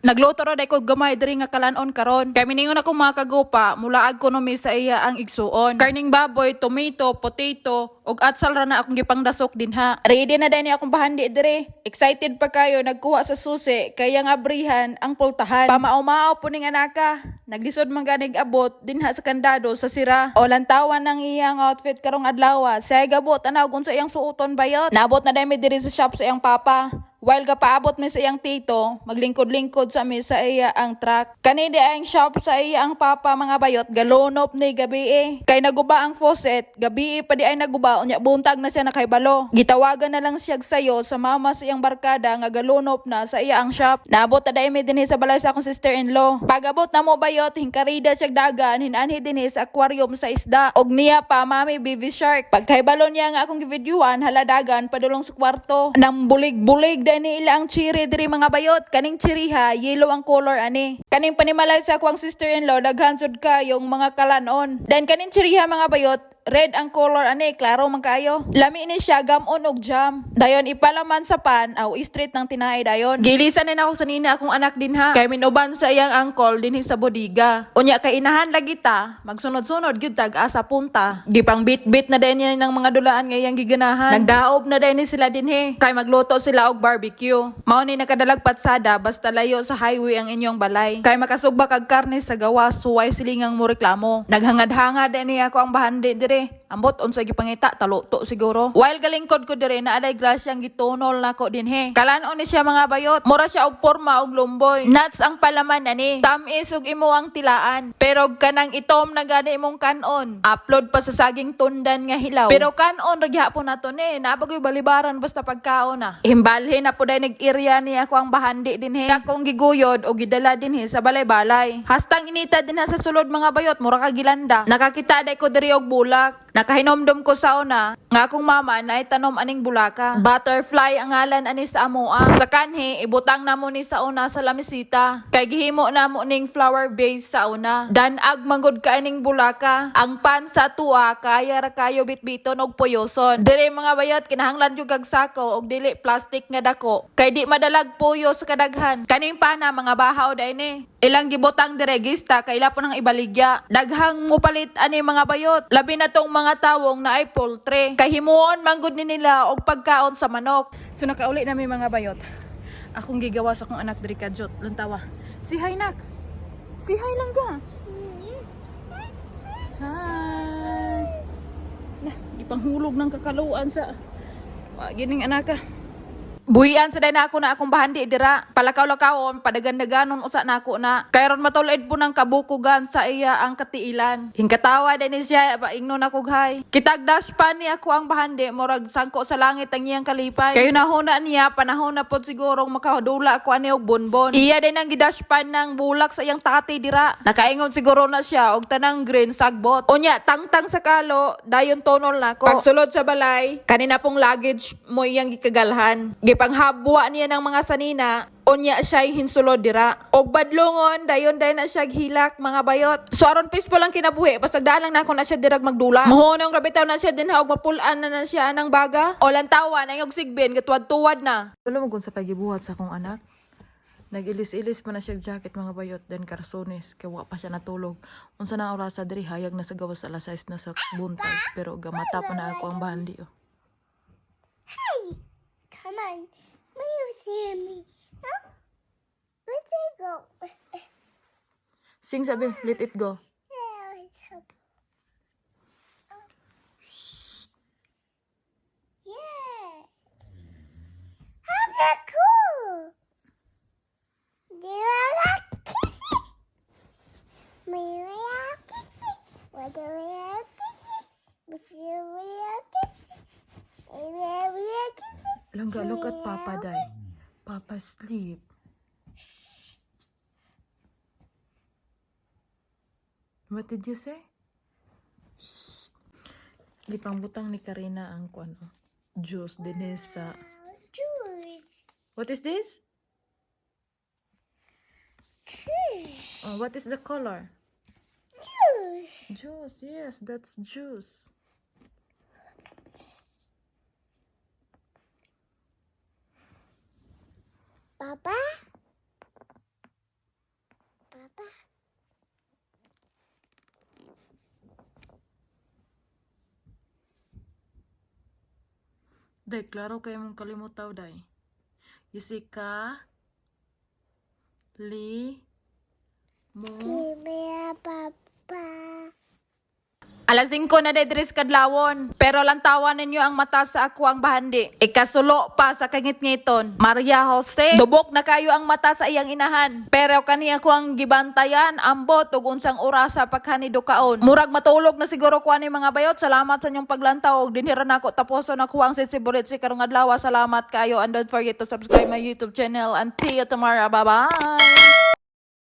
Nagluto ra day ko gamay diri nga kalanon karon. Kay miningon ako, mga kagupa, mulaag ko mi sa iya ang igsuon. Karning baboy, tomato, potato, ug atsal ra na akong gipangdasok dinha. Ready na day ni akong bahandi dire. Excited pa kayo nagkuha sa susi kaya nga abrihan ang pultahan. Pamaomao po ning anaka. Naglisod man ganig abot dinha sa kandado sa sira. O lantawan ng iyang outfit karong adlaw. Siya gabot anaw kung sa iyang suoton, bayot. Naabot na day mi diri sa shop sa iyang papa. While gapaabot mi sa iyang tito, maglingkod-lingkod sa mi sa iya ang truck. Kani di ang shop sa iya ang papa, mga bayot, galunop ni gabi eh. Kay naguba ang faucet, gabi eh, pa di ay naguba, unya buntag na siya nakaibalo. Gitawagan na lang siya sayo sa mama sa iyang barkada nga galunop na sa iya ang shop. Naabot na dai mi dinhi sa balay sa akong sister-in-law. Pagabot na mo, bayot, hingkarida siya dagan, hinanhi dinhi sa aquarium sa isda. Og niya pa, mami, baby shark. Pagkaibalo niya nga akong givideoan, haladagan, padulong sa kwarto. Nang bulig-bulig dahil ni ila ang chiri diri, mga bayot. Kaning chiriha, yellow ang color ani. Kaning panimalay sa akong sister-in-law, daghan sud kayong mga kalanon. Then kaning chiriha, mga bayot, red ang color ani, klaro man kayo. Lami ni siya gamon og jam. Dayon ipalaman sa pan aw street ng tinai dayon. Gilisan din ako sa nina akong anak din ha. Kay minuban sa iyang uncle dinhi sa bodega. Unya kay inahan lagi ta, magsunod-sunod gyud tag asa punta. Gipang bit-bit na dayon niya ng mga dulaan nga iyang giganahan. Nagdaob na dayon ni sila dinhi. Kay magluto sila og barbecue. Mao ni nakadalag patsada basta layo sa highway ang inyong balay. Kay makasugba kag karne sa gawas, suway silingang mo reklamo. Naghangad-hangad ni ako ang bahandi dire. Ambot unsa gipangita, taluto siguro. While galingkod ko dire, naaday grasyang gitunol nako dinhi. Kalanon ni siya, mga bayot. Mura siya og porma og lumboy. Nuts ang palaman ani. Tamis og imo ang tilaan. Pero kanang itom na gani imong kanon. Upload pa sa saging tundan nga hilaw. Pero kanon ra gihapon nato ni. Nabagoy balibaran basta pagkaon na. Himbalhin na po dahil nag-area ni ako ang bahandi dinhi. Akong giguyod o gidala dinhi sa balay-balay. Hastang inita dinha sa sulod, mga bayot, mura ka gilanda. Nakakita day ko diri og bulak. Nakahinomdom ko sa una nga akong mama na tanom aning bulaka. Butterfly ang ngalan ani sa amoa. Sa kanhi ibutang namo ni sa una sa lamisita. Kay gihimo namo ning flower base sa una. Danag manggod ka aning bulaka. Ang pan sa tuwa kaya ra kayo bitbiton og puyoson. Dire, mga bayot, kinahanglan jud kag sako og dili plastic nga dako. Kay di madalag puyo sa kadaghan. Kaning pana mga bahaw dai ni. Ilang gibutang diregista kay ila po nang ibaligya. Daghang mupalit ani, mga bayot. Labi na tong mga tawong na ay poultry. Kay himuon manggod ni nila og pagkaon sa manok. So nakauli na mi, mga bayot. Akong gigawa sa akong anak diri kadyot. Lantawa. Si hi, nak. Si hi lang ka. Hi. Na, gipanghulog ng kakaluan sa wa gining anaka. Buhian sa na ako na akong bahandi dira. Palakaw-lakawon, padagan-daganon usa nako na. Kay ron matulid po ng kabukugan sa iya ang katiilan. Hingkatawa din ni siya, ba ingnon ako hay. Kitag dash pa ni ako ang bahandi, murag sangko sa langit ang iyang kalipay. Kayo nahuna niya, panahon na pod sigurong makadula ako ani og bonbon. Iya din ang gidash pan ng bulak sa iyang tati dira. Nakaingon siguro na siya og tanang green sagbot. Unya, tangtang sa kalo, dayon tonol nako. Pagsulod sa balay, kanina pong luggage mo iyang gikagalhan. Gipanghabwa niya ng mga sanina, unya siya'y hinsulod dira. Og badlongon, dayon dayon na siya hilak, mga bayot. So aron peaceful lang kinabuhi, pasagdaan lang nako na siya dirag magdula. Mohonong ra bitaw na siya dinha og mapulan na na siya anang baga. O lantawa na og sigbin, gatuwad-tuwad na. Wala mo kung sa pagibuhat sa akong anak. Nag-ilis-ilis pa na siya jacket, mga bayot, then karsones kay wa pa siya natulog. Unsa na ang orasa diri, hayag na sa gawas alas 6 na sa buntag pero gamata pa na ako ang bahandi oh. Hey, come on. Will you see me? Huh? Let's go. Sing sabi, "Let it go." Yeah, it's up. Yeah. How that cool? Do you like kissy? Me like kissy. What do we like kissy? We like kissy. We like kissy. Langga, look at Papa day. Papa sleep. What did you say? Shh. Gipangbutang ni Karina ang kuan oh. Juice din sa Juice. What is this? Juice. Oh, what is the color? Juice. Juice, yes, that's juice. Papa? Papa. Day, klaro kayo mong kalimutaw, day. You say ka, li, mo, Give me a papa. Alas 5 na dedres kadlawon. Pero lantawan ninyo ang mata sa ako ang bahandi. Ikasulo pa sa kangit-ngiton. Maria Jose, dubok na kayo ang mata sa iyang inahan. Pero kani ako ang gibantayan, ambot ug unsang orasa pagkani dukaon. Murag matulog na siguro ko ani, mga bayot. Salamat sa inyong paglantaw ug dinhi ra nako taposon ako ang sisiburit si karong adlaw. Salamat kayo and don't forget to subscribe my YouTube channel and see you tomorrow. Bye-bye.